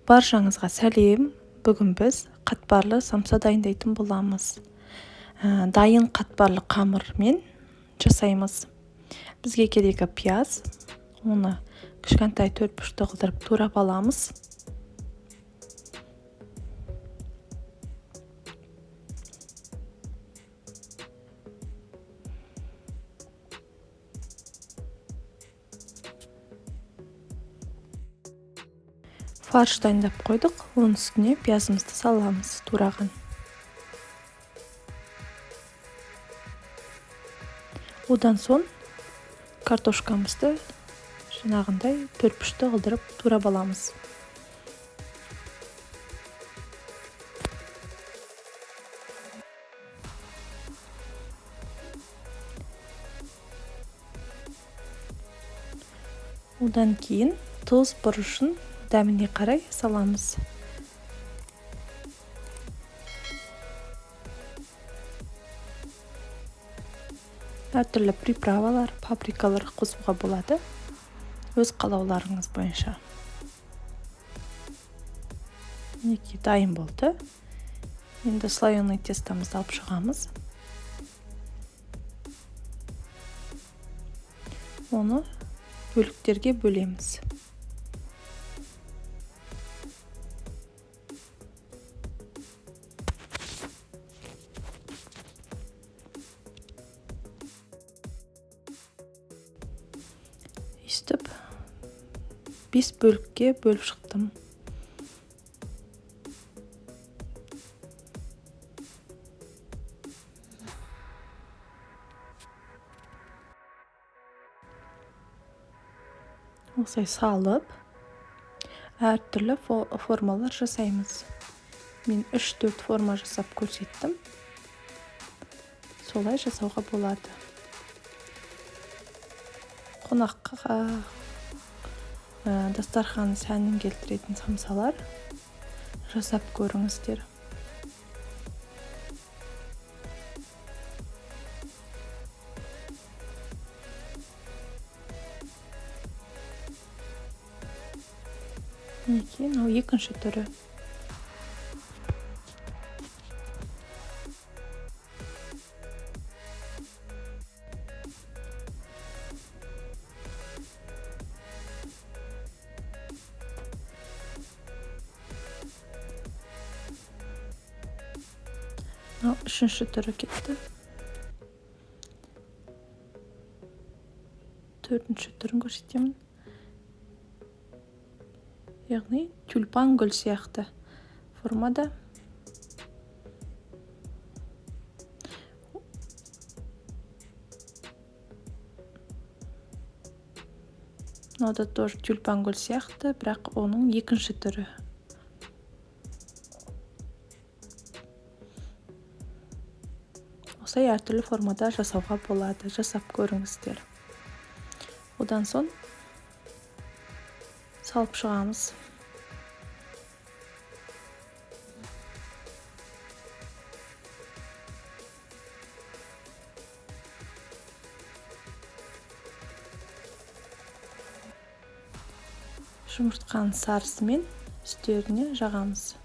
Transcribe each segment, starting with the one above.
Баршаңызға сәлем! Бүгін біз қатпарлы самса дайындайтын боламыз. Дайын қатпарлы қамырмен жасаймыз. Бізге керегі пияз. Оны кішкентай төрт бұрышты қылдырып турап аламыз. Фарш дайындап қойдық, оның үстіне пиязымызды саламыз тураған. Одан соң картошкамызды жаңағындай төрт бұрышты қылдырып турап аламыз. Одан кейін тұз, бұрышын дәміне қарай саламыз. Әртүрлі приправалар, паприкалар қосуға болады. Өз қалауларыңыз бойынша. Мінекей, дайын болды. Енді слоеный тестомызды алып шығамыз. Оны бөліктерге бөлеміз. Өйстіп 5 бөлікке бөліп шықтым. Осылай салып, әртүрлі формалар жасаймыз. Мен 3-4 форма жасап көрсеттім. Солай жасауға болады. Қонаққа дастархан сәнін келтіретін самсалар жасап көріңіздер. Мінекей, мынау екінші түрі. Мынау үшінші түрі кетті. Төртінші түрін көрсетемін. Яғни тюльпан гүл сияқты формада. Мынау да тоже тюльпан гүл сияқты, бірақ оның екінші түрі. Осылай әртүрлі формада жасауға болады. Жасап көріңіздер. Одан соң салып шығамыз. Жұмыртқаның сарысымен үстеріне жағамыз.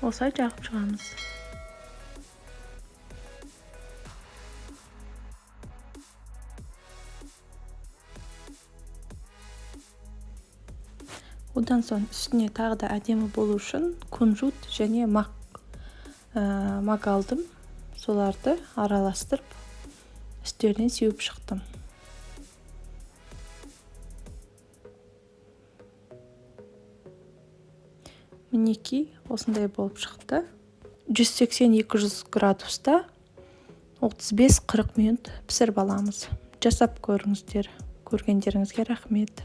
Осылай жағып шығамыз. Одан соң үстіне тағы да әдемі болу үшін кунжут және мак алдым. Соларды араластырып үстеріне сеуіп шықтым. Мінекей, осындай болып шықты. 180-200 градуста 35-40 минут пісіріп аламыз. Жасап көріңіздер. Көргендеріңізге рахмет.